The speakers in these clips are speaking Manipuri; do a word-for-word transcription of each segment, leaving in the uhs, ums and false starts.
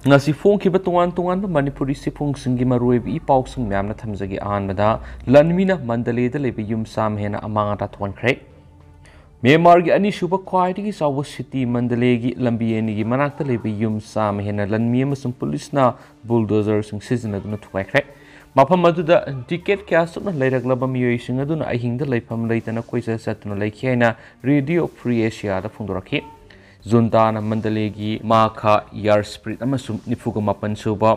ꯉꯁꯤ ꯐꯣꯡꯈꯤꯕ ꯇꯣꯉꯥꯟ ꯇꯣꯉꯥꯟꯕ ꯃꯅꯤꯄꯨꯔꯤ ꯁꯤꯐꯨꯡꯁꯤꯡꯒꯤ ꯃꯔꯨꯑꯣꯏꯕ ꯏ ꯄꯥꯎꯁꯤꯡ ꯃꯌꯥꯝꯅ ꯊꯝꯖꯒꯦ꯫ ꯑꯍꯥꯟꯕꯗ, ꯂꯟꯃꯤꯅ ꯃꯟꯗꯂꯦꯗ ꯂꯩꯕ ꯌꯨꯝ ꯆꯥꯝꯃ ꯍꯦꯟꯅ ꯑꯃꯥꯡ ꯑꯇꯥ ꯊꯣꯛꯍꯟꯈ꯭ꯔꯦ꯫ ꯃ꯭ꯌꯥꯟꯃꯥꯔꯒꯤ ꯑꯅꯤꯁꯨꯕ ꯈ꯭ꯋꯥꯏꯗꯒꯤ ꯆꯥꯎꯕ ꯁꯤꯇꯤ ꯃꯟꯗꯂꯦꯒꯤ ꯂꯝꯕꯤ ꯑꯅꯤꯒꯤ ꯃꯅꯥꯛꯇ ꯂꯩꯕ ꯌꯨꯝ ꯆꯥꯝꯃ ꯍꯦꯟꯅ ꯂꯟꯃꯤ ꯑꯃꯁꯨꯡ ꯄꯨꯂꯤꯁꯅ ꯕꯨꯜꯗꯣꯖꯔꯁꯤꯡ ꯁꯤꯖꯤꯟꯅꯗꯨꯅ ꯊꯨꯒꯥꯏꯈ꯭ꯔꯦ꯫ ꯃꯐꯝ ꯑꯗꯨꯗ ꯗꯤꯀꯦꯠ ꯀꯌꯥ ꯆꯨꯞꯅ ꯂꯩꯔꯛꯂꯕ ꯃꯤꯑꯣꯏꯁꯤꯡ ꯑꯗꯨꯅ ꯑꯍꯤꯡꯗ ꯂꯩꯐꯝ ꯂꯩꯇꯅ ꯀꯣꯏꯆꯠ ꯆꯠꯇꯨꯅ ꯂꯩꯈꯤ ꯍꯥꯏꯅ ꯔꯦꯗꯤꯑꯣ ꯐ꯭ꯔꯤ ꯑꯦꯁꯤꯌꯥꯗ ꯐꯣꯡꯗꯣꯔꯛꯈꯤ꯫ ꯖꯨꯟꯇꯥꯅ ꯃꯟꯗꯂꯦꯒꯤ ꯃꯥꯈꯥ, ꯌꯥꯔ ꯁ꯭ꯄ꯭ꯔꯤꯠ ꯑꯃꯁꯨꯡ ꯅꯤꯐꯨꯒ ꯃꯥꯄꯟ ꯁꯨꯕ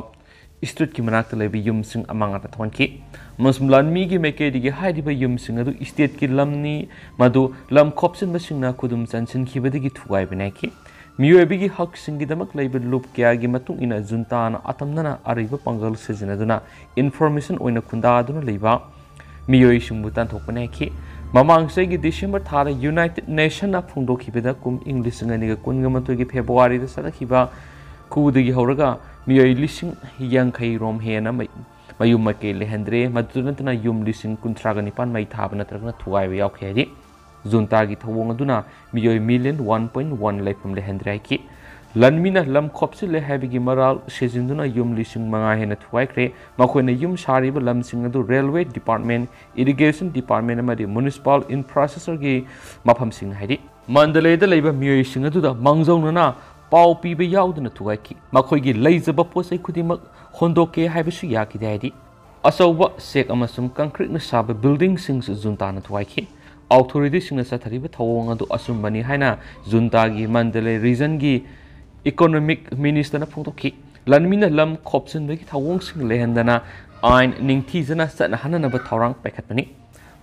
ꯁ꯭ꯇ꯭ꯔꯤꯠꯀꯤ ꯃꯅꯥꯛꯇ ꯂꯩꯕ ꯌꯨꯝꯁꯤꯡ ꯑꯃꯥꯡ ꯑꯇꯥ ꯊꯣꯛꯍꯟꯈꯤ꯫ ꯑꯃꯁꯨꯡ ꯂꯥꯟꯃꯤꯒꯤ ꯃꯥꯏꯀꯩꯗꯒꯤ ꯍꯥꯏꯔꯤꯕ ꯌꯨꯝꯁꯤꯡ ꯑꯗꯨ ꯁ꯭ꯇꯦꯠꯀꯤ ꯂꯝꯅꯤ, ꯃꯗꯨ ꯂꯝ ꯈꯣꯞꯆꯤꯟꯕꯁꯤꯡꯅ ꯈꯨꯗꯨꯝ ꯆꯟꯁꯤꯟꯈꯤꯕꯗꯒꯤ ꯊꯨꯒꯥꯏꯕꯅꯤ ꯍꯥꯏꯈꯤ꯫ ꯃꯤꯑꯣꯏꯕꯒꯤ ꯍꯛꯁꯤꯡꯒꯤꯗꯃꯛ ꯂꯩꯕ ꯂꯨꯞ ꯀꯌꯥꯒꯤ ꯃꯇꯨꯡ ꯏꯟꯅ ꯖꯨꯟꯇꯥꯅ ꯑꯇꯝꯅꯅ ꯑꯔꯩꯕ ꯄꯥꯡꯒꯜ ꯁꯤꯖꯤꯟꯅꯗꯨꯅ ꯏꯟꯐꯣꯔꯃꯦꯁꯟ ꯑꯣꯏꯅ ꯈꯨꯟꯗꯥꯗꯨꯅ ꯂꯩꯕ ꯃꯤꯑꯣꯏꯁꯤꯡꯕꯨ ꯇꯥꯟꯊꯣꯛꯄꯅꯤ ꯍꯥꯏꯈꯤ꯫ ꯃꯃꯥꯡ ꯆꯍꯤꯒꯤ ꯗꯤꯁꯦꯝꯕꯔ ꯊꯥꯗ ꯌꯨꯅꯥꯏꯇꯦꯗ ꯅꯦꯁꯟꯅ ꯐꯣꯡꯗꯣꯛꯈꯤꯕꯗ ꯀꯨꯝ ꯏꯪ ꯂꯤꯁꯤꯡ ꯑꯅꯤꯒ ꯀꯨꯟꯒ ꯃꯥꯊꯣꯏꯒꯤ ꯐꯦꯕ꯭ꯔꯨꯋꯥꯔꯤꯗ ꯆꯠꯅꯈꯤꯕ ꯈꯨꯗꯒꯤ ꯍꯧꯔꯒ ꯃꯤꯑꯣꯏ ꯂꯤꯁꯤꯡ ꯌꯥꯡꯈꯩ ꯔꯣꯝ ꯍꯦꯟꯅ ꯃꯩ-, ꯃꯌꯨꯝ ꯃꯀꯩ ꯂꯩꯍꯟꯗ꯭ꯔꯦ꯫ ꯃꯗꯨ ꯅꯠꯇꯅ ꯌꯨꯝ ꯂꯤꯁꯤꯡ ꯀꯨꯟꯊ꯭ꯔꯥꯒ ꯅꯤꯄꯥꯟ ꯃꯩ ꯊꯥꯕ ꯅꯠꯇ꯭ꯔꯒꯅ ꯊꯨꯒꯥꯏꯕ ꯌꯥꯎꯈꯤ ꯍꯥꯏꯔꯤ꯫ ꯖꯨꯟꯇꯥꯒꯤ ꯊꯧꯑꯣꯡ ꯑꯗꯨꯅ ꯃꯤꯑꯣꯏ ꯃꯤꯂꯤꯌꯟ ꯋꯥꯟ ꯄꯣꯏꯟ ꯋꯥꯟ ꯂꯩꯐꯝ ꯂꯩꯍꯟꯗ꯭ꯔꯦ ꯍꯥꯏꯈꯤ꯫ ꯂꯟꯃꯤꯅ ꯂꯝ ꯈꯣꯞꯆꯤꯜꯂꯦ ꯍꯥꯏꯕꯒꯤ ꯃꯔꯥꯜ ꯁꯤꯖꯤꯟꯗꯨꯅ ꯌꯨꯝ ꯂꯤꯁꯤꯡ ꯃꯉꯥ ꯍꯦꯟꯅ ꯊꯨꯒꯥꯏꯈ꯭ꯔꯦ꯫ ꯃꯈꯣꯏꯅ ꯌꯨꯝ ꯁꯥꯔꯤꯕ ꯂꯝꯁꯤꯡ ꯑꯗꯨ ꯔꯦꯜꯋꯦ ꯗꯤꯄꯥꯔꯠꯃꯦꯟ, ꯏꯔꯤꯒꯦꯁꯟ ꯗꯤꯄꯥꯔꯠꯃꯦꯟ ꯑꯃꯗꯤ ꯃ꯭ꯌꯨꯅꯤꯁꯤꯄꯥꯜ ꯏꯟꯐ꯭ꯔꯥꯁ꯭ꯇ꯭ꯔꯛꯆꯔꯒꯤ ꯃꯐꯝꯁꯤꯡꯅꯤ ꯍꯥꯏꯔꯤ꯫ ꯃꯟꯗꯂꯦꯗ ꯂꯩꯕ ꯃꯤꯑꯣꯏꯁꯤꯡ ꯑꯗꯨꯗ ꯃꯥꯡꯖꯧꯅꯅ ꯄꯥꯎ ꯄꯤꯕ ꯌꯥꯎꯗꯅ ꯊꯨꯒꯥꯏꯈꯤ꯫ ꯃꯈꯣꯏꯒꯤ ꯂꯩꯖꯕ ꯄꯣꯠ ꯆꯩ ꯈꯨꯗꯤꯡꯃꯛ ꯍꯣꯟꯗꯣꯛꯀꯦ ꯍꯥꯏꯕꯁꯨ ꯌꯥꯈꯤꯗꯦ ꯍꯥꯏꯔꯤ꯫ ꯑꯆꯧꯕ ꯆꯦꯛ ꯑꯃꯁꯨꯡ ꯀꯪꯀ꯭ꯔꯤꯠꯅ ꯁꯥꯕ ꯕꯤꯜꯗꯤꯡꯁꯤꯡꯁꯨ ꯖꯨꯟꯇꯥꯅ ꯊꯨꯒꯥꯏꯈꯤ꯫ ꯑꯣꯊꯣꯔꯤꯇꯤꯁꯤꯡꯅ ꯆꯠꯊꯔꯤꯕ ꯊꯧꯑꯣꯡ ꯑꯗꯨ ꯑꯆꯨꯝꯕꯅꯤ ꯍꯥꯏꯅ ꯖꯨꯟꯇꯥꯒꯤ ꯃꯟꯗꯂꯦ ꯔꯤꯖꯟꯒꯤ ꯏꯀꯣꯅꯣꯃꯤꯛ ꯃꯤꯅꯤꯁꯇꯔꯅ ꯐꯣꯡꯗꯣꯛꯈꯤ꯫ ꯂꯟꯃꯤꯅ ꯂꯝ ꯈꯣꯞꯆꯤꯟꯕꯒꯤ ꯊꯧꯑꯣꯡꯁꯤꯡ ꯂꯩꯍꯟꯗꯅ ꯑꯥꯏꯟ ꯅꯤꯡꯊꯤꯖꯅ ꯆꯠꯅꯍꯟꯅꯅꯕ ꯊꯧꯔꯥꯡ ꯄꯥꯏꯈꯠꯄꯅꯤ꯫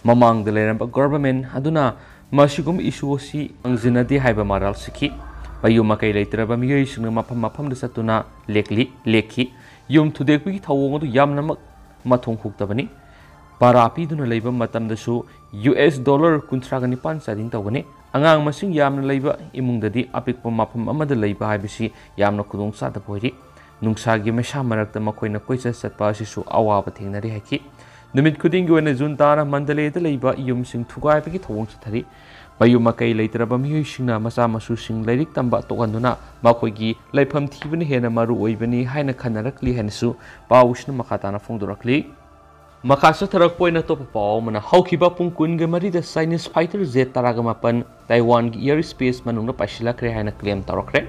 ꯃꯃꯥꯡꯗ ꯂꯩꯔꯝꯕ ꯒꯣꯚꯔꯟꯃꯦꯟꯠ ꯑꯗꯨꯅ ꯃꯁꯤꯒꯨꯝꯕ ꯏꯁꯨ ꯑꯁꯤ ꯌꯦꯡꯁꯤꯟꯅꯗꯦ ꯍꯥꯏꯕ ꯃꯔꯥꯜ ꯁꯤꯈꯤ꯫ ꯃꯌꯨꯝ ꯃꯀꯩ ꯂꯩꯇ꯭ꯔꯕ ꯃꯤꯑꯣꯏꯁꯤꯡꯅ ꯃꯐꯝ ꯃꯐꯝꯗ ꯆꯠꯇꯨꯅ ꯂꯦꯛꯂꯤ, ꯂꯦꯛꯈꯤ꯫ ꯌꯨꯝ ꯊꯨꯗꯦꯛꯄꯒꯤ ꯊꯧꯑꯣꯡ ꯑꯗꯨ ꯌꯥꯝꯅꯃꯛ ꯃꯊꯣꯡ ꯍꯨꯛꯇꯕꯅꯤ꯫ ꯚꯔꯥ ꯄꯤꯗꯨꯅ ꯂꯩꯕ ꯃꯇꯝꯗꯁꯨ ꯌꯨ ꯑꯦꯁ ꯗꯣꯂꯔ ꯀꯨꯟꯊ꯭ꯔꯥꯒ ꯅꯤꯄꯥꯟ ꯆꯥꯗꯤꯡ ꯇꯧꯒꯅꯤ꯫ ꯑꯉꯥꯡ ꯃꯁꯤꯡ ꯌꯥꯝꯅ ꯂꯩꯕ ꯏꯃꯨꯡꯗꯗꯤ ꯑꯄꯤꯛꯄ ꯃꯐꯝ ꯑꯃꯗ ꯂꯩꯕ ꯍꯥꯏꯕꯁꯤ ꯌꯥꯝꯅ ꯈꯨꯗꯣꯡꯆꯥꯗꯕ ꯑꯣꯏꯔꯤ꯫ ꯅꯨꯡꯁꯥꯒꯤ ꯃꯩꯁꯥ ꯃꯔꯛꯇ ꯃꯈꯣꯏꯅ ꯀꯣꯏꯆꯠ ꯆꯠꯄ ꯑꯁꯤꯁꯨ ꯑꯋꯥꯕ ꯊꯦꯡꯅꯔꯤ ꯍꯥꯏꯈꯤ꯫ ꯅꯨꯃꯤꯠ ꯈꯨꯗꯤꯡꯒꯤ ꯑꯣꯏꯅ ꯖꯨꯟꯇꯥꯅ ꯃꯟꯗꯂꯦꯗ ꯂꯩꯕ ꯌꯨꯝꯁꯤꯡ ꯊꯨꯒꯥꯏꯕꯒꯤ ꯊꯧꯑꯣꯡ ꯆꯠꯊꯔꯤ꯫ ꯃꯌꯨꯝ ꯃꯀꯩ ꯂꯩꯇ꯭ꯔꯕ ꯃꯤꯑꯣꯏꯁꯤꯡꯅ ꯃꯆꯥ ꯃꯁꯨꯁꯤꯡ ꯂꯥꯏꯔꯤꯛ ꯇꯝꯕ ꯇꯣꯛꯍꯟꯗꯨꯅ ꯃꯈꯣꯏꯒꯤ ꯂꯩꯐꯝ ꯊꯤꯕꯅ ꯍꯦꯟꯅ ꯃꯔꯨ ꯑꯣꯏꯕꯅꯤ ꯍꯥꯏꯅ ꯈꯟꯅꯔꯛꯂꯤ ꯍꯥꯏꯅꯁꯨ ꯄꯥꯎꯁꯤꯅ ꯃꯈꯥ ꯇꯥꯅ ꯐꯣꯡꯗꯣꯔꯛꯂꯤ꯫ ꯃꯈꯥ ꯆꯠꯊꯔꯛꯄ ꯑꯣꯏꯅ ꯑꯇꯣꯞꯄ ꯄꯥꯎ ꯑꯃꯅ, ꯍꯧꯈꯤꯕ ꯄꯨꯡ ꯀꯨꯟꯒ ꯃꯔꯤꯗ Chinese fighter jet ꯇꯔꯥꯒ ꯃꯥꯄꯟ ꯇꯥꯏꯋꯥꯟꯒꯤ air space ꯃꯅꯨꯡꯗ ꯄꯥꯏꯁꯤꯜꯂꯛꯈ꯭ꯔꯦ ꯍꯥꯏꯅ claim ꯇꯧꯔꯛꯈ꯭ꯔꯦ꯫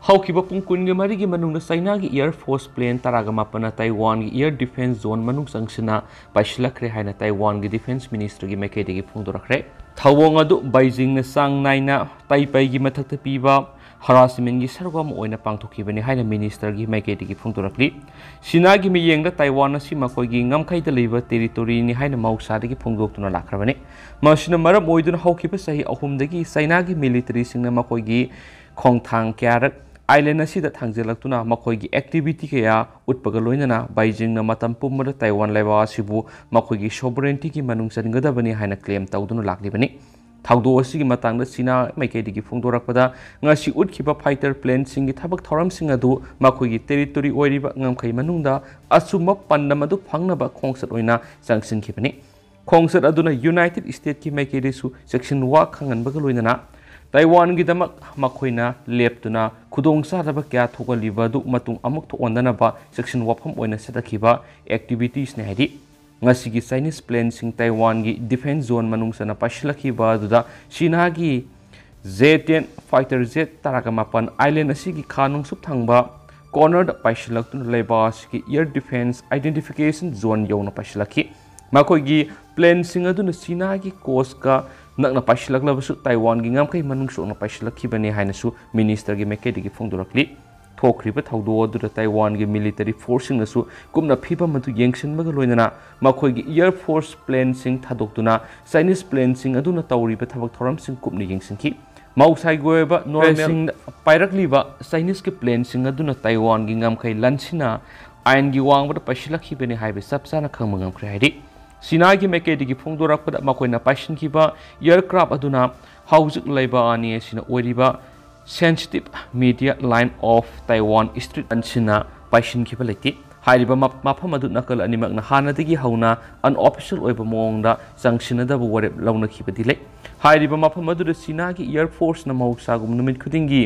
ꯍꯧꯈꯤꯕ ꯄꯨꯡ ꯀꯨꯟꯒ ꯃꯔꯤꯒꯤ ꯃꯅꯨꯡꯗ ꯆꯩꯅꯥꯒꯤ Air Force plane ꯇꯔꯥꯒ ꯃꯥꯄꯟꯅ ꯇꯥꯏꯋꯥꯟꯒꯤ air defense zone ꯃꯅꯨꯡ ꯆꯪꯁꯤꯟꯅ ꯄꯥꯏꯁꯤꯜꯂꯛꯈ꯭ꯔꯦ ꯍꯥꯏꯅ ꯇꯥꯏꯋꯥꯟꯒꯤ defense ministerꯒꯤ ꯃꯥꯏꯀꯩꯗꯒꯤ ꯐꯣꯡꯗꯣꯔꯛꯈ꯭ꯔꯦ꯫ ꯊꯧꯑꯣꯡ ꯑꯗꯨ ꯕꯩꯖꯤꯡꯅ ꯆꯥꯡ ꯅꯥꯏꯅ ꯇꯥꯏꯄꯩꯒꯤ ꯃꯊꯛꯇ ꯄꯤꯕ harassmentꯒꯤ ꯁꯔꯨꯛ ꯑꯃ ꯑꯣꯏꯅ ꯄꯥꯡꯊꯣꯛꯈꯤꯕꯅꯤ ꯍꯥꯏꯅ ministerꯒꯤ ꯃꯥꯏꯀꯩꯗꯒꯤ ꯐꯣꯡꯗꯣꯔꯛꯂꯤ꯫ ꯆꯤꯅꯥꯒꯤ ꯃꯤꯠꯌꯦꯡꯗ ꯇꯥꯏꯋꯥꯟ ꯑꯁꯤ ꯃꯈꯣꯏꯒꯤ ꯉꯝꯈꯩꯗ ꯂꯩꯕ territoryꯅꯤ ꯍꯥꯏꯅ ꯃꯍꯧꯁꯥꯗꯒꯤ ꯐꯣꯡꯗꯣꯛꯇꯨꯅ ꯂꯥꯛꯈ꯭ꯔꯕꯅꯤ꯫ ꯃꯁꯤꯅ ꯃꯔꯝ ꯑꯣꯏꯗꯨꯅ ꯍꯧꯈꯤꯕ ꯆꯍꯤ ꯑꯍꯨꯝꯗꯒꯤ ꯆꯩꯅꯥꯒꯤ militaryꯁꯤꯡꯅ ꯃꯈꯣꯏꯒꯤ ꯈꯣꯡꯊꯥꯡ ꯀꯌꯥꯔꯛ island ꯑꯁꯤꯗ ꯊꯥꯡꯖꯤꯜꯂꯛꯇꯨꯅ ꯃꯈꯣꯏꯒꯤ activity ꯀꯌꯥ ꯎꯠꯄꯒ ꯂꯣꯏꯅꯅ ꯕꯩꯖꯤꯡꯅ ꯃꯇꯝ ꯄꯨꯝꯕꯗ ꯇꯥꯏꯋꯥꯟ ꯂꯩꯕꯥꯛ ꯑꯁꯤꯕꯨ ꯃꯈꯣꯏꯒꯤ sovereigntyꯒꯤ ꯃꯅꯨꯡ ꯆꯟꯒꯗꯕꯅꯤ ꯍꯥꯏꯅ claim ꯇꯧꯗꯨꯅ ꯂꯥꯛꯂꯤꯕꯅꯤ꯫ ꯊꯧꯗꯣꯛ ꯑꯁꯤꯒꯤ ꯃꯇꯥꯡꯗ ꯆꯤꯅꯥ ꯃꯥꯏꯀꯩꯗꯒꯤ ꯐꯣꯡꯗꯣꯔꯛꯄꯗ, ꯉꯁꯤ ꯎꯠꯈꯤꯕ fighter planeꯁꯤꯡꯒꯤ ꯊꯕꯛ ꯊꯧꯔꯝꯁꯤꯡ ꯑꯗꯨ ꯃꯈꯣꯏꯒꯤ territory ꯑꯣꯏꯔꯤꯕ ꯉꯝꯈꯩ ꯃꯅꯨꯡꯗ ꯑꯆꯨꯝꯕ ꯄꯥꯟꯗꯝ ꯑꯗꯨ ꯐꯪꯅꯕ ꯈꯣꯡꯆꯠ ꯑꯣꯏꯅ ꯆꯪꯁꯤꯟꯈꯤꯕꯅꯤ꯫ ꯈꯣꯡꯆꯠ ꯑꯗꯨꯅ United Statesꯀꯤ ꯃꯥꯏꯀꯩꯗꯁꯨ ꯆꯦꯛꯁꯤꯟ ꯋꯥ ꯈꯪꯍꯟꯕꯒ ꯂꯣꯏꯅꯅ ꯇꯥꯏꯋꯥꯟꯒꯤꯗꯃꯛ ꯃꯈꯣꯏꯅ ꯂꯦꯞꯇꯨꯅ ꯈꯨꯗꯣꯡꯆꯥꯗꯕ ꯀꯌꯥ ꯊꯣꯛꯍꯜꯂꯤꯕ ꯑꯗꯨ ꯃꯇꯨꯡ ꯑꯃꯨꯛ ꯊꯣꯛꯍꯟꯗꯅꯕ ꯆꯦꯛꯁꯤꯟ ꯋꯥꯐꯝ ꯑꯣꯏꯅ ꯆꯠꯊꯈꯤꯕ activitiesꯅꯤ ꯍꯥꯏꯗꯤ ꯉꯁꯤꯒꯤ Chinese planeꯁꯤꯡ ꯇꯥꯏꯋꯥꯟꯒꯤ defense zone ꯃꯅꯨꯡ ꯆꯟꯅ ꯄꯥꯏꯁꯤꯜꯂꯛꯈꯤꯕ ꯑꯗꯨꯗ ꯆꯤꯅꯥꯒꯤ J ten fighter jet ꯇꯔꯥꯒ ꯃꯥꯄꯟ island ꯑꯁꯤꯒꯤ ꯈꯥ ꯅꯣꯡꯆꯨꯞ ꯊꯪꯕ cornerꯗ ꯄꯥꯏꯁꯤꯜꯂꯛꯇꯨꯅ ꯂꯩꯕꯥꯛ ꯑꯁꯤꯒꯤ air defense identification zone ꯌꯧꯅ ꯄꯥꯏꯁꯤꯜꯂꯛꯈꯤ꯫ ꯃꯈꯣꯏꯒꯤ planeꯁꯤꯡ ꯑꯗꯨꯅ ꯆꯤꯅꯥꯒꯤ coastꯀ ꯅꯛꯅ ꯄꯥꯏꯁꯤꯜꯂꯛꯂꯕꯁꯨ ꯇꯥꯏꯋꯥꯟꯒꯤ ꯉꯝꯈꯩ ꯃꯅꯨꯡ ꯁꯣꯛꯅ ꯄꯥꯏꯁꯤꯜꯂꯛꯈꯤꯕꯅꯤ ꯍꯥꯏꯅꯁꯨ ministerꯒꯤ ꯃꯥꯏꯀꯩꯗꯒꯤ ꯐꯣꯡꯗꯣꯔꯛꯂꯤ꯫ ꯊꯣꯛꯈ꯭ꯔꯤꯕ ꯊꯧꯗꯣꯛ ꯑꯗꯨꯗ ꯇꯥꯏꯋꯥꯟꯒꯤ military forceꯁꯤꯡꯅꯁꯨ ꯀꯨꯞꯅ ꯐꯤꯕꯝ ꯑꯗꯨ ꯌꯦꯡꯁꯤꯟꯕꯒ ꯂꯣꯏꯅꯅ ꯃꯈꯣꯏꯒꯤ air force planeꯁꯤꯡ ꯊꯥꯗꯣꯛꯇꯨꯅ Chinese planeꯁꯤꯡ ꯑꯗꯨꯅ ꯇꯧꯔꯤꯕ ꯊꯕꯛ ꯊꯧꯔꯝꯁꯤꯡ ꯀꯨꯞꯅ ꯌꯦꯡꯁꯤꯟꯈꯤ꯫ ꯃꯍꯧꯁꯥꯒꯤ ꯑꯣꯏꯕ normalꯁꯤꯡꯗ ꯄꯥꯏꯔꯛꯂꯤꯕ Chineseꯀꯤ planeꯁꯤꯡ ꯑꯗꯨꯅ ꯇꯥꯏꯋꯥꯟꯒꯤ ꯉꯝꯈꯩ ꯂꯟꯁꯤꯅ ꯑꯥꯏꯟꯒꯤ ꯋꯥꯡꯃꯗ ꯄꯥꯏꯁꯤꯜꯂꯛꯈꯤꯕꯅꯤ ꯍꯥꯏꯕ ꯆꯞ ꯆꯥꯅ ꯈꯪꯕ ꯉꯝꯈ꯭ꯔꯦ ꯍꯥꯏꯔꯤ꯫ ꯆꯤꯅꯥꯒꯤ ꯃꯥꯏꯀꯩꯗꯒꯤ ꯐꯣꯡꯗꯣꯔꯛꯄꯗ, ꯃꯈꯣꯏꯅ ꯄꯥꯏꯁꯤꯟꯈꯤꯕ aircraft ꯑꯗꯨꯅ ꯍꯧꯖꯤꯛ ꯂꯩꯕꯥꯛ ꯑꯅꯤ ꯑꯁꯤꯅ ꯑꯣꯏꯔꯤꯕ sensitive media line of Taiwan Strait ꯑꯁꯤꯅ ꯄꯥꯏꯁꯤꯟꯈꯤꯕ ꯂꯩꯇꯦ꯫ ꯍꯥꯏꯔꯤꯕ ꯃꯞ-, ꯃꯐꯝ ꯑꯗꯨ ꯅꯥꯀꯜ ꯑꯅꯤꯃꯛꯅ ꯍꯥꯟꯅꯗꯒꯤ ꯍꯧꯅ unofficial ꯑꯣꯏꯕ ꯃꯑꯣꯡꯗ ꯆꯪꯁꯤꯟꯅꯗꯕ ꯋꯥꯔꯦꯞ ꯂꯧꯅꯈꯤꯕꯗꯤ ꯂꯩ꯫ ꯍꯥꯏꯔꯤꯕ ꯃꯐꯝ ꯑꯗꯨꯗ ꯆꯤꯅꯥꯒꯤ Air Forceꯅ ꯃꯍꯧꯁꯥꯒꯨꯝ ꯅꯨꯃꯤꯠ ꯈꯨꯗꯤꯡꯒꯤ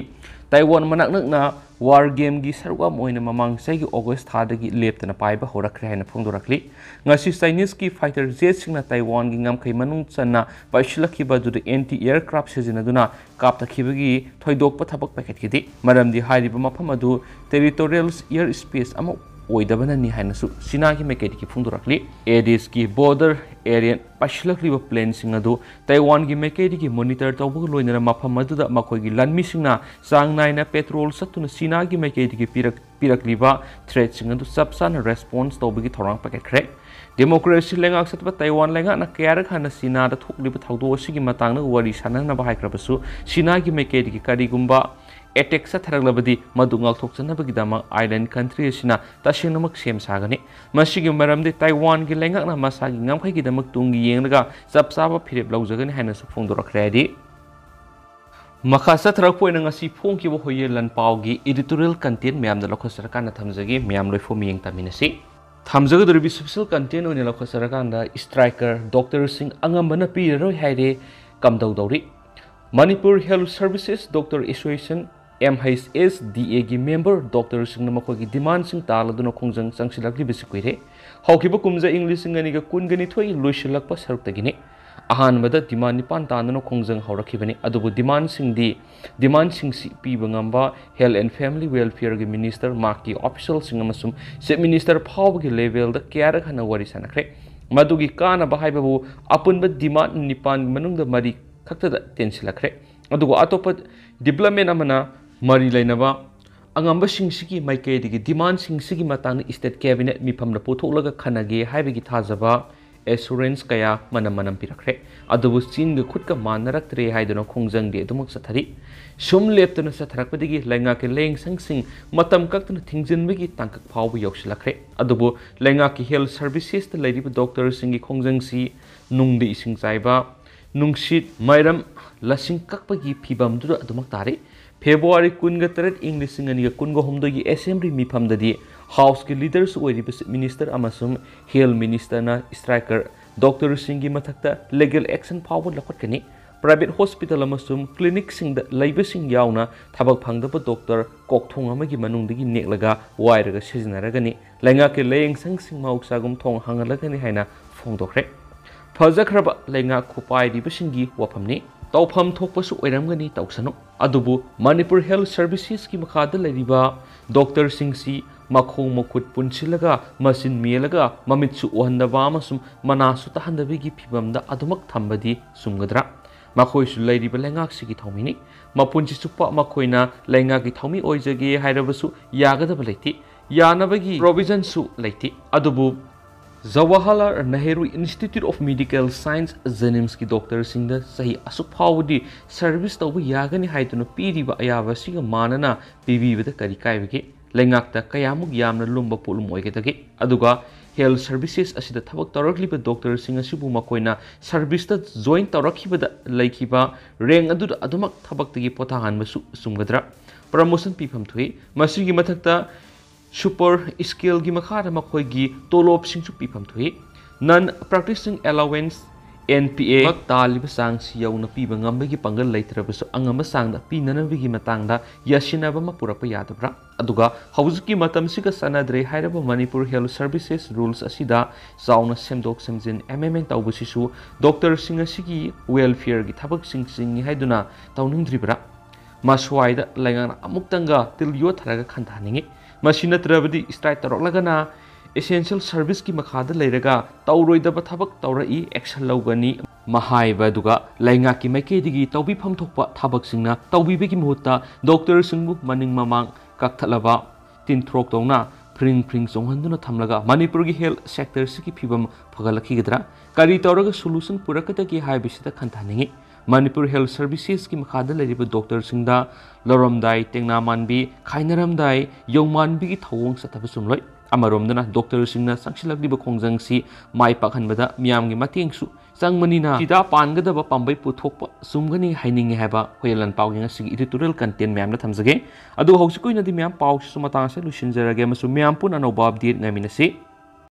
ꯇꯥꯏꯋꯥꯟ ꯃꯅꯥꯛ ꯅꯛꯅ war gameꯒꯤ ꯁꯔꯨꯛ ꯑꯃ ꯑꯣꯏꯅ ꯃꯃꯥꯡ ꯆꯍꯤꯒꯤ August ꯊꯥꯗꯒꯤ ꯂꯦꯞꯇꯅ ꯄꯥꯏꯕ ꯍꯧꯔꯛꯈ꯭ꯔꯦ ꯍꯥꯏꯅ ꯐꯣꯡꯗꯣꯔꯛꯂꯤ꯫ ꯉꯁꯤ Chineseꯀꯤ fighter jetꯁꯤꯡꯅ ꯇꯥꯏꯋꯥꯟꯒꯤ ꯉꯝꯈꯩ ꯃꯅꯨꯡ ꯆꯟꯅ ꯄꯥꯏꯁꯤꯜꯂꯛꯈꯤꯕ ꯑꯗꯨꯗ anti aircraft ꯁꯤꯖꯤꯟꯅꯗꯨꯅ ꯀꯥꯞꯊꯈꯤꯕꯒꯤ ꯊꯣꯏꯗꯣꯛꯄ ꯊꯕꯛ ꯄꯥꯏꯈꯠꯈꯤꯗꯦ, ꯃꯔꯝꯗꯤ ꯍꯥꯏꯔꯤꯕ ꯃꯐꯝ ꯑꯗꯨ territorial air space ꯑꯃ ꯑꯣꯏꯗꯕꯅꯅꯤ ꯍꯥꯏꯅꯁꯨ ꯆꯤꯅꯥꯒꯤ ꯃꯥꯏꯀꯩꯗꯒꯤ ꯐꯣꯡꯗꯣꯔꯛꯂꯤ꯫ ꯑꯦꯗꯤꯁꯀꯤ border area ꯄꯥꯏꯁꯤꯜꯂꯛꯂꯤꯕ planeꯁꯤꯡ ꯑꯗꯨ ꯇꯥꯏꯋꯥꯟꯒꯤ ꯃꯥꯏꯀꯩꯗꯒꯤ monitor ꯇꯧꯕꯒ ꯂꯣꯏꯅꯅ ꯃꯐꯝ ꯑꯗꯨꯗ ꯃꯈꯣꯏꯒꯤ ꯂꯥꯟꯃꯤꯁꯤꯡꯅ ꯆꯥꯡ ꯅꯥꯏꯅ patrol ꯆꯠꯇꯨꯅ ꯆꯤꯅꯥꯒꯤ ꯃꯥꯏꯀꯩꯗꯒꯤ ꯄꯤꯔꯛ-, ꯄꯤꯔꯛꯂꯤꯕ threatꯁꯤꯡ ꯑꯗꯨ ꯆꯞ ꯆꯥꯅ response ꯇꯧꯕꯒꯤ ꯊꯧꯔꯥꯡ ꯄꯥꯏꯈꯠꯈ꯭ꯔꯦ꯫ Democracy ꯂꯩꯉꯥꯛ ꯆꯠꯄ ꯇꯥꯏꯋꯥꯟ ꯂꯩꯉꯥꯛꯅ ꯀꯌꯥꯔꯛ ꯍꯟꯅ ꯆꯤꯅꯥꯗ ꯊꯣꯛꯂꯤꯕ ꯊꯧꯗꯣꯛ ꯑꯁꯤꯒꯤ ꯃꯇꯥꯡꯗ ꯋꯥꯔꯤ ꯁꯥꯟꯅꯅꯕ ꯍꯥꯏꯈ꯭ꯔꯕꯁꯨ, ꯆꯤꯅꯥꯒꯤ ꯃꯥꯏꯀꯩꯗꯒꯤ ꯀꯔꯤꯒꯨꯝꯕ attack ꯆꯠꯊꯔꯛꯂꯕꯗꯤ ꯃꯗꯨ ꯉꯥꯛꯊꯣꯛꯆꯅꯕꯒꯤꯗꯃꯛ island country ꯑꯁꯤꯅ ꯇꯁꯦꯡꯅꯃꯛ ꯁꯦꯝ ꯁꯥꯒꯅꯤ꯫ ꯃꯁꯤꯒꯤ ꯃꯔꯝꯗꯤ ꯇꯥꯏꯋꯥꯟꯒꯤ ꯂꯩꯉꯥꯛꯅ ꯃꯁꯥꯒꯤ ꯉꯝꯈꯩꯒꯤꯗꯃꯛ ꯇꯨꯡꯒꯤ ꯌꯦꯡꯂꯒ ꯆꯞ ꯆꯥꯕ ꯐꯤꯔꯦꯞ ꯂꯧꯖꯒꯅꯤ ꯍꯥꯏꯅꯁꯨ ꯐꯣꯡꯗꯣꯔꯛꯈ꯭ꯔꯦ꯫ ꯍꯥꯏꯗꯤ ꯃꯈꯥ ꯆꯠꯊꯔꯛꯄ ꯑꯣꯏꯅ ꯉꯁꯤ ꯐꯣꯡꯈꯤꯕ ꯍꯣꯌꯦ ꯂꯟꯄꯥꯎꯒꯤ editorial content ꯃꯌꯥꯝꯗ ꯂꯧꯈꯠꯆꯔꯀꯥꯟꯗ ꯊꯝꯖꯒꯦ꯫ ꯃꯌꯥꯝ ꯂꯣꯏꯐꯨ ꯃꯤꯌꯦꯡ ꯇꯝꯃꯤꯟꯅꯁꯤ꯫ ꯊꯝꯖꯒꯗꯧꯔꯤꯕ special content ꯑꯣꯏꯅ ꯂꯧꯈꯠꯆꯔꯀꯥꯟꯗ striker doctorꯁꯤꯡ ꯑꯉꯝꯕꯅ ꯄꯤꯔꯔꯣꯏ ꯍꯥꯏꯔꯦ꯫ ꯀꯝꯗꯧꯗꯧꯔꯤ? Manipur Health Services Doctor Association, M H S D Aꯒꯤ member doctorꯁꯤꯡꯅ ꯃꯈꯣꯏꯒꯤ demandꯁꯤꯡ ꯇꯥꯜꯂꯗꯨꯅ ꯈꯣꯡꯖꯪ ꯆꯪꯁꯤꯜꯂꯛꯂꯤꯕꯁꯤ ꯀꯨꯏꯔꯦ꯫ ꯍꯧꯈꯤꯕ ꯀꯨꯝꯖꯥ ꯏꯪ ꯂꯤꯁꯤꯡ ꯑꯅꯤꯒ ꯀꯨꯟꯒ ꯅꯤꯊꯣꯏ ꯂꯣꯏꯁꯤꯜꯂꯛꯄ ꯁꯔꯨꯛꯇꯒꯤꯅꯤ꯫ ꯑꯍꯥꯟꯕꯗ demand ꯅꯤꯄꯥꯟ ꯇꯥꯟꯗꯨꯅ ꯈꯣꯡꯖꯪ ꯍꯧꯔꯛꯈꯤꯕꯅꯤ, ꯑꯗꯨꯕꯨ demandꯁꯤꯡꯗꯤ, demandꯁꯤꯡꯁꯤ ꯄꯤꯕ ꯉꯝꯕ Health and Family Welfareꯒꯤ minister, ꯃꯍꯥꯛꯀꯤ officialꯁꯤꯡ ꯑꯃꯁꯨꯡ Chief Minister ꯐꯥꯎꯕꯒꯤ levelꯗ ꯀꯌꯥꯔꯛ ꯍꯟꯅ ꯋꯥꯔꯤ ꯁꯥꯟꯅꯈ꯭ꯔꯦ꯫ ꯃꯗꯨꯒꯤ ꯀꯥꯟꯅꯕ ꯍꯥꯏꯕꯕꯨ ꯑꯄꯨꯟꯕ demand ꯅꯤꯄꯥꯟꯒꯤ ꯃꯅꯨꯡꯗ ꯃꯔꯤ ꯈꯛꯇꯗ ꯇꯦꯟꯁꯤꯜꯂꯛꯈ꯭ꯔꯦ꯫ ꯑꯗꯨꯒ ꯑꯇꯣꯞꯄ development ꯑꯃꯅ ꯃꯔꯤ ꯂꯩꯅꯕ ꯑꯉꯝꯕꯁꯤꯡꯁꯤꯒꯤ ꯃꯥꯏꯀꯩꯗꯒꯤ demandꯁꯤꯡꯁꯤꯒꯤ ꯃꯇꯥꯡꯗ state cabinet ꯃꯤꯐꯝꯗ ꯄꯨꯊꯣꯛꯂꯒ ꯈꯟꯅꯒꯦ ꯍꯥꯏꯕꯒꯤ ꯊꯥꯖꯕ, assurance ꯀꯌꯥ ꯃꯅꯝ ꯃꯅꯝ ꯄꯤꯔꯛꯈ꯭ꯔꯦ꯫ ꯑꯗꯨꯕꯨ ꯆꯤꯟꯒ ꯈꯨꯠꯀ ꯃꯥꯟꯅꯔꯛꯇ꯭ꯔꯦ ꯍꯥꯏꯗꯨꯅ ꯈꯣꯡꯖꯪꯗꯤ ꯑꯗꯨꯃꯛ ꯆꯠꯊꯔꯤ꯫ ꯁꯨꯝ ꯂꯦꯞꯇꯅ ꯆꯠꯊꯔꯛꯄꯗꯒꯤ ꯂꯩꯉꯥꯛꯀꯤ ꯂꯥꯏꯌꯦꯡꯁꯪꯁꯤꯡ ꯃꯇꯝ ꯀꯛꯇꯅ ꯊꯤꯡꯖꯤꯟꯕꯒꯤ ꯇꯥꯡꯀꯛ ꯐꯥꯎꯕ ꯌꯧꯁꯤꯜꯂꯛꯈ꯭ꯔꯦ꯫ ꯑꯗꯨꯕꯨ ꯂꯩꯉꯥꯛꯀꯤ health servicesꯇ ꯂꯩꯔꯤꯕ doctorꯁꯤꯡꯒꯤ ꯈꯣꯡꯖꯪꯁꯤ ꯅꯨꯡꯗ ꯏꯁꯤꯡ ꯆꯥꯏꯕ, ꯅꯨꯡꯁꯤꯠ ꯃꯥꯏꯔꯝ ꯂꯁꯤꯡ ꯀꯛꯄꯒꯤ ꯐꯤꯕꯝꯗꯨꯗ ꯑꯗꯨꯃꯛ ꯇꯥꯔꯤ꯫ February ꯀꯨꯟꯒ ꯇꯔꯦꯠ ꯏꯪ ꯂꯤꯁꯤꯡ ꯑꯅꯤꯒ ꯀꯨꯟꯒ ꯍꯨꯝꯗꯣꯏꯒꯤ assembly ꯃꯤꯐꯝꯗꯗꯤ ꯍꯥꯎꯁꯀꯤ ꯂꯤꯗꯔꯁꯨ ꯑꯣꯏꯔꯤꯕ ꯆꯤꯐ ꯃꯤꯅꯤꯁꯇꯔ ꯑꯃꯁꯨꯡ ꯍꯦꯜꯊ ꯃꯤꯅꯤꯁꯇꯔꯅ ꯁ꯭ꯇ꯭ꯔꯥꯏꯀꯔ ꯗꯣꯛꯇꯔꯁꯤꯡꯒꯤ ꯃꯊꯛꯇ ꯂꯤꯒꯦꯜ ꯑꯦꯛꯁꯟ ꯐꯥꯎꯕ ꯂꯧꯈꯠꯀꯅꯤ꯫ ꯄ꯭ꯔꯥꯏꯚꯦꯠ ꯍꯣꯁꯄꯤꯇꯥꯜ ꯑꯃꯁꯨꯡ ꯀ꯭ꯂꯤꯅꯤꯛꯁꯤꯡꯗ ꯂꯩꯕꯁꯤꯡ ꯌꯥꯎꯅ ꯊꯕꯛ ꯐꯪꯗꯕ ꯗꯣꯛꯇꯔ ꯀꯣꯛꯊꯣꯡ ꯑꯃꯒꯤ ꯃꯅꯨꯡꯗꯒꯤ ꯅꯦꯛꯂꯒ ꯋꯥꯏꯔꯒ ꯁꯤꯖꯤꯟꯅꯔꯒꯅꯤ꯫ ꯂꯩꯉꯥꯛꯀꯤ ꯂꯥꯏꯌꯦꯡꯁꯪꯁꯤꯡ ꯃꯍꯧꯁꯥꯒꯨꯝ ꯊꯣꯡ ꯍꯥꯡꯍꯜꯂꯒꯅꯤ ꯍꯥꯏꯅ ꯐꯣꯡꯗꯣꯛꯈ꯭ꯔꯦ꯫ ꯐꯖꯈ꯭ꯔꯕ ꯂꯩꯉꯥꯛ ꯈꯨꯄꯥꯏꯔꯤꯕꯁꯤꯡꯒꯤ ꯋꯥꯐꯝꯅꯤ꯫ ꯇꯧꯐꯝ ꯊꯣꯛꯄꯁꯨ ꯑꯣꯏꯔꯝꯒꯅꯤ, ꯇꯧꯁꯅꯨ꯫ ꯑꯗꯨꯕꯨ ꯃꯅꯤꯄꯨꯔ ꯍꯦꯜꯊ ꯁꯔꯚꯤꯁꯦꯁꯀꯤ ꯃꯈꯥꯗ ꯂꯩꯔꯤꯕ ꯗꯣꯛꯇꯔꯁꯤꯡꯁꯤ ꯃꯈꯣꯡ ꯃꯈꯨꯠ ꯄꯨꯟꯁꯤꯜꯂꯒ, ꯃꯆꯤꯟ ꯃꯦꯜꯂꯒ, ꯃꯃꯤꯠꯁꯨ ꯎꯍꯟꯗꯕ ꯑꯃꯁꯨꯡ ꯃꯅꯥꯁꯨ ꯇꯥꯍꯟꯗꯕꯒꯤ ꯐꯤꯕꯝꯗ ꯑꯗꯨꯃꯛ ꯊꯝꯕꯗꯤ ꯆꯨꯝꯒꯗ꯭ꯔꯥ? ꯃꯈꯣꯏꯁꯨ ꯂꯩꯔꯤꯕ ꯂꯩꯉꯥꯛꯁꯤꯒꯤ ꯊꯧꯃꯤꯅꯤ꯫ ꯃꯄꯨꯟꯁꯤ ꯆꯨꯞꯄ ꯃꯈꯣꯏꯅ ꯂꯩꯉꯥꯛꯀꯤ ꯊꯧꯃꯤ ꯑꯣꯏꯖꯒꯦ ꯍꯥꯏꯔꯕꯁꯨ ꯌꯥꯒꯗꯕ ꯂꯩꯇꯦ꯫ ꯌꯥꯅꯕꯒꯤ ꯄ꯭ꯔꯣꯚꯤꯖꯟꯁꯨ ꯂꯩꯇꯦ꯫ ꯑꯗꯨꯕꯨ Jawaharlal Nehru institute of medical science, ꯖꯦꯅꯤꯝꯁꯀꯤ ꯗꯣꯛꯇꯔꯁꯤꯡꯗ ꯆꯍꯤ ꯑꯁꯨꯛ ꯐꯥꯎꯕꯗꯤ ꯁꯔꯚꯤꯁ ꯇꯧꯕ ꯌꯥꯒꯅꯤ ꯍꯥꯏꯗꯨꯅ ꯄꯤꯔꯤꯕ ꯑꯌꯥꯕ ꯑꯁꯤꯒ ꯃꯥꯟꯅꯅ ꯄꯤꯕꯤꯕꯗ ꯀꯔꯤ ꯀꯥꯏꯕꯒꯦ? ꯂꯩꯉꯥꯛꯇ ꯀꯌꯥꯃꯨꯛ ꯌꯥꯝꯅ ꯂꯨꯝꯕ ꯄꯣꯠꯂꯨꯝ ꯑꯣꯏꯒꯗꯒꯦ? ꯑꯗꯨꯒ ꯍꯦꯜꯊ ꯁꯔꯚꯤꯁꯦꯁ ꯑꯁꯤꯗ ꯊꯕꯛ ꯇꯧꯔꯛꯂꯤꯕ ꯗꯣꯛꯇꯔꯁꯤꯡ ꯑꯁꯤꯕꯨ ꯃꯈꯣꯏꯅ ꯁꯔꯚꯤꯁꯇ ꯖꯣꯏꯟ ꯇꯧꯔꯛꯈꯤꯕꯗ ꯂꯩꯈꯤꯕ ꯔꯦꯡ ꯑꯗꯨꯗ ꯑꯗꯨꯃꯛ ꯊꯕꯛꯇꯒꯤ ꯄꯣꯊꯥꯍꯟꯕꯁꯨ ꯆꯨꯝꯒꯗ꯭ꯔꯥ? ꯄ꯭ꯔꯃꯣꯁꯟ ꯄꯤꯐꯝ ꯊꯣꯛꯏ꯫ ꯃꯁꯤꯒꯤ ꯃꯊꯛꯇ ꯁꯨꯄꯔ ꯁ꯭ꯀꯦꯜꯒꯤ ꯃꯈꯥꯗ ꯃꯈꯣꯏꯒꯤ ꯇꯣꯂꯣꯞꯁꯤꯡꯁꯨ ꯄꯤꯐꯝ ꯊꯣꯛꯏ꯫ ꯅꯟ ꯄ꯭ꯔꯥꯛꯇꯤꯁꯤꯡ ꯑꯦꯂꯥꯋꯦꯟꯁ, ꯑꯦꯟ ꯄꯤ ꯑꯦ, ꯃꯛ ꯇꯥꯜꯂꯤꯕ ꯆꯥꯡꯁꯤ ꯌꯧꯅ ꯄꯤꯕ ꯉꯝꯕꯒꯤ ꯄꯥꯡꯒꯜ ꯂꯩꯇ꯭ꯔꯕꯁꯨ, ꯑꯉꯝꯕ ꯆꯥꯡꯗ ꯄꯤꯅꯅꯕꯒꯤ ꯃꯇꯥꯡꯗ ꯌꯥꯁꯤꯟꯅꯕ ꯑꯃ ꯄꯨꯔꯛꯄ ꯌꯥꯗꯕ꯭ꯔꯥ? ꯑꯗꯨꯒ ꯍꯧꯖꯤꯛꯀꯤ ꯃꯇꯝꯁꯤꯒ ꯆꯥꯟꯅꯗ꯭ꯔꯦ ꯍꯥꯏꯔꯕ ꯃꯅꯤꯄꯨꯔ ꯍꯦꯜꯊ ꯁꯔꯚꯤꯁꯦꯁ ꯔꯨꯜꯁ ꯑꯁꯤꯗ ꯆꯥꯎꯅ ꯁꯦꯝꯗꯣꯛ ꯁꯦꯝꯖꯤꯟ, ꯑꯦꯃꯦꯟꯃꯦꯟ ꯇꯧꯕꯁꯤꯁꯨ ꯗꯣꯛꯇꯔꯁꯤꯡ ꯑꯁꯤꯒꯤ ꯋꯦꯜꯐꯤꯌꯔꯒꯤ ꯊꯕꯛꯁꯤꯡ ꯆꯤꯡꯏ ꯍꯥꯏꯗꯨꯅ ꯇꯧꯅꯤꯡꯗ꯭ꯔꯤꯕ꯭ꯔꯥ? ꯃꯁ꯭ꯋꯥꯏꯗ ꯂꯩꯉꯥꯛꯅ ꯑꯃꯨꯛꯇꯪꯒ ꯇꯤꯜ ꯌꯣꯠꯊꯔꯒ ꯈꯟꯊꯍꯟꯅꯤꯡꯏ꯫ ꯃꯁꯤ ꯅꯠꯇ꯭ꯔꯕꯗꯤ ꯁ꯭ꯇ꯭ꯔꯥꯏꯛ ꯇꯧꯔꯛꯂꯒꯅ ꯑꯦꯁꯦꯟꯁꯤꯌꯦꯜ ꯁꯔꯚꯤꯁꯀꯤ ꯃꯈꯥꯗ ꯂꯩꯔꯒ ꯇꯧꯔꯣꯏꯗꯕ ꯊꯕꯛ ꯇꯧꯔꯛꯏ, ꯑꯦꯛꯁꯟ ꯂꯧꯒꯅꯤ꯫ ꯃꯍꯥꯏꯕ ꯑꯗꯨꯒ ꯂꯩꯉꯥꯛꯀꯤ ꯃꯥꯏꯀꯩꯗꯒꯤ ꯇꯧꯕꯤꯐꯝ ꯊꯣꯛꯄ ꯊꯕꯛꯁꯤꯡꯅ ꯇꯧꯕꯤꯕꯒꯤ ꯃꯍꯨꯠꯇ ꯗꯣꯛꯇꯔꯁꯤꯡꯕꯨ ꯃꯅꯤꯡ ꯃꯃꯥꯡ ꯀꯛꯊꯠꯂꯕ ꯇꯤꯟꯊ꯭ꯔꯣꯛ ꯇꯧꯅ ꯐ꯭ꯔꯤꯡ ꯐ꯭ꯔꯤꯡ ꯆꯣꯡꯍꯟꯗꯨꯅ ꯊꯝꯂꯒ ꯃꯅꯤꯄꯨꯔꯒꯤ ꯍꯦꯜꯊ ꯁꯦꯛꯇꯔꯁꯤꯒꯤ ꯐꯤꯕꯝ ꯐꯒꯠꯂꯛꯈꯤꯒꯗ꯭ꯔꯥ? ꯀꯔꯤ ꯇꯧꯔꯒ ꯁꯣꯂꯨꯁꯟ ꯄꯨꯔꯛꯀꯗꯒꯦ ꯍꯥꯏꯕꯁꯤꯗ ꯈꯟꯊꯍꯟꯅꯤꯡꯏ꯫ ꯃꯅꯤꯄꯨꯔ ꯍꯦꯜꯊ ꯁꯔꯚꯤꯁꯦꯁꯀꯤ ꯃꯈꯥꯗ ꯂꯩꯔꯤꯕ ꯗꯣꯛꯇꯔꯁꯤꯡꯗ ꯂꯧꯔꯝꯗꯥꯏ ꯇꯦꯡꯅꯥ ꯃꯥꯟꯕꯤ, ꯈꯥꯏꯅꯔꯝꯗꯥꯏ ꯌꯧ ꯃꯥꯟꯕꯤꯒꯤ ꯊꯧꯑꯣꯡ ꯆꯠꯊꯕ ꯆꯨꯝꯂꯣꯏ꯫ ꯑꯃꯔꯣꯝꯗꯅ ꯗꯣꯛꯇꯔꯁꯤꯡꯅ ꯆꯪꯁꯤꯜꯂꯛꯂꯤꯕ ꯈꯣꯡꯖꯪꯁꯤ ꯃꯥꯏ ꯄꯥꯛꯍꯟꯕꯗ ꯃꯤꯌꯥꯝꯒꯤ ꯃꯇꯦꯡꯁꯨ ꯆꯪꯕꯅꯤꯅ, ꯁꯤꯗ ꯄꯥꯟꯒꯗꯕ ꯄꯥꯝꯕꯩ ꯄꯨꯊꯣꯛꯄ ꯆꯨꯝꯒꯅꯤ ꯍꯥꯏꯅꯤꯡꯉꯤ ꯍꯥꯏꯕ ꯍꯨꯏꯌꯦꯟ ꯂꯥꯟꯄꯥꯎꯒꯤ ꯉꯁꯤꯒꯤ editorial content ꯃꯌꯥꯝꯗ ꯊꯝꯖꯒꯦ꯫ ꯑꯗꯨ ꯍꯧꯖꯤꯛꯀꯤ ꯑꯣꯏꯅꯗꯤ ꯃꯌꯥꯝ ꯄꯥꯎꯁꯤꯁꯨ ꯃꯇꯥꯡ ꯑꯁꯤꯗ ꯂꯣꯏꯁꯤꯟꯖꯔꯒꯦ ꯑꯃꯁꯨꯡ ꯃꯌꯥꯝ ꯄꯨꯟꯅ ꯑꯅꯧꯕ update ꯉꯥꯏꯃꯤꯟꯅꯁꯤ꯫